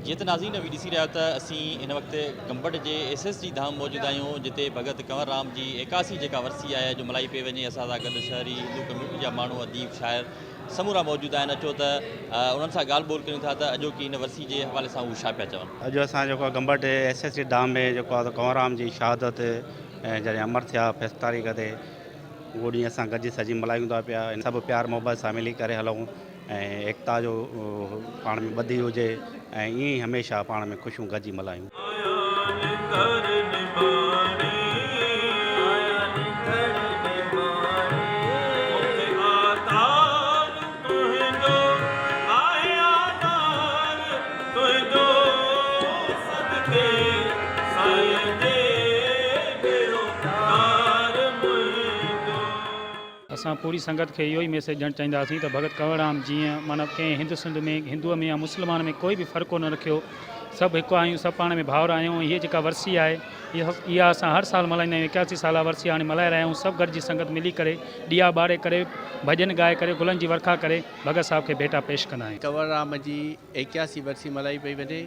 جيئن ته ناظرين اوهين ڏسي رهيا آهيو ته اسين هن وقت گمبٽ جي ايس ايس جي ڌام موجود آهيون جتي ڀڳت ڪنور رام جي ايڪاسي جيڪا ورسي آهي اڄ ملهائي پئي وڃي اسان سان گڏ شهري هندو ڪميونٽي جا ماڻهو اديب شاعر سمورا موجود آهن اچو ته انهن سان ڳالهه ٻولهه ڪريون ٿا ته اڄوڪي هن ورسي جي حوالي سان هو ڇا پيا چون. اڄ اسان جيڪو آهي گمبٽ ايس ايس جي ڌام ۾ جيڪو آهي ڪنور رام جي شهادت ۽ جڏهن امر ٿيا فسٽ تاريخ تي اهو ڏينهن اسان گڏجي سڄي ملهايون ٿا پيا سڀ پيار محبت سان ملي ڪري هلون ۽ ايڪتا جو پاڻ ۾ ٻڌي هجي ۽ ائين ئي هميشه پاڻ ۾ خوشيون گڏجي ملهايون. اسان پوري سنگت کي اهو ئي ميسيج ڏيڻ چاهينداسين ته ڀڳت ڪنور رام جيئن معنيٰ ڪنهن هند سنڌ ۾ هندوء ۾ يا مسلمان ۾ ڪوئي به فرق ڪونه رکيو سڀ هڪ آهيون سڀ پاڻ ۾ ڀائر آهيون ۽ هيء جيڪا ورسي آهي اها اسان هر سال ملهائيندا آهيون 81 سالا ورسي هاڻي ملهائي رهيا آهيون سڀ گڏجي سنگت ملي ڪري ڏيئا ٻاري ڪري ڀڄن ڳائي ڪري گلن جي ورکا ڪري ڀڳت صاحب کي ڀيٽا پيش ڪندا آهيون. ڪنور رام جي 81 ورسي ملهائي پئي وڃي.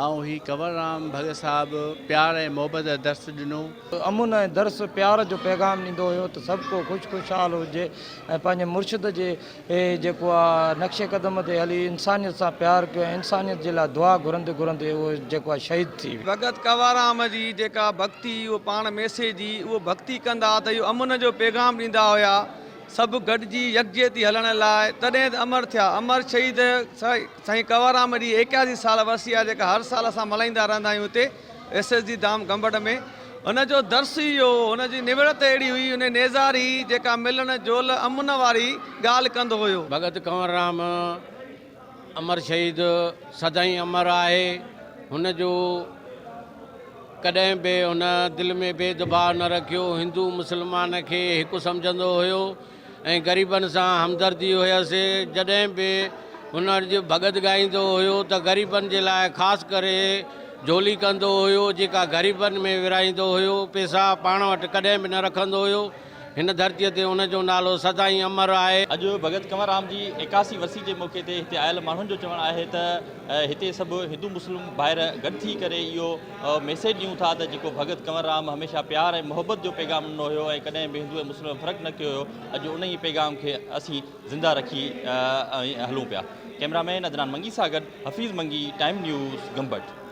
آئون هي ڪنور رام ڀڳت صاحب پيار ۽ محبت جو درس ڏنو. امن ۽ درس پيار جو پيغام ڏيندو هيو ته سڀ ڪو خوش خوشحال هجي ۽ پنهنجي مرشد جي جيڪو آ نقش قدم تي هلي انسانيت سان پيار ڪيو ۽ انسانيت جي لاء دعا گهرندي گهرندي اهو جيڪو آ شهيد ٿي ويو. ڀڳت ڪنور رام جي جيڪا ڀڳتي اهو پاڻ ميسيج اهو ڀڳتي ڪندا ته اهو امن جو پيغام ڏيندا هيا. سڀ گڏجي يڪجهتي هلڻ لاء تڏهن ته امر ٿيا. امر شهيد سائين ڪنوررام جي 81 سال ورسي آهي جيڪا هر سال اسان ملهائيندا رهندا آهيون هتي ايس ايس جي ڌام گمبٽ ۾ هن جو درس ئي اهو هو هن جي نوڙت اهڙي هئي هن نيزاري جيڪا ملڻ جول امن واري ڳالهه ڪندو هيو. ڀڳت ڪنوررام امر شهيد سدائين امر آهي. هن جو ڪڏهن به هن دل ۾ ڀيد ڀاء نه رکيو. هندو مسلمان کي هڪ سمجهندو هيو ۽ غريبن سان همدردي هيس. جڏهن به هن جو ڀڳت ڳائيندو هيو ته غريبن جي لاء خاص ڪري جهولي ڪندو هيو جيڪا غريبن ۾ ورهائيندو هيو. پيسا پاڻ وٽ ڪڏهن به نه رکندو هيو. هن ڌرتيء تي ان جو نالو سدائين امر آهي. اڄ ڀڳت ڪنور رام جي 81 ورسي جي موقعي تي هتي آيل ماڻهن جو چوڻ آهي ته هتي سڀ هندو مسلم ڀائر گڏ ٿي ڪري اهو ميسيج ڏيون ٿا ته جيڪو ڀڳت ڪنور رام هميشه پيار ۽ محبت جو پيغام ڏنو هيو ۽ ڪڏهن به هندو ۽ مسلم ۾ فرق نه ڪيو هيو اڄ ان ئي پيغام کي اسين زنده رکي ۽ هلون پيا. ڪئميرا مين عدنان منگي سان گڏ حفيظ منگي، ٽائيم نيوز، گمبٽ.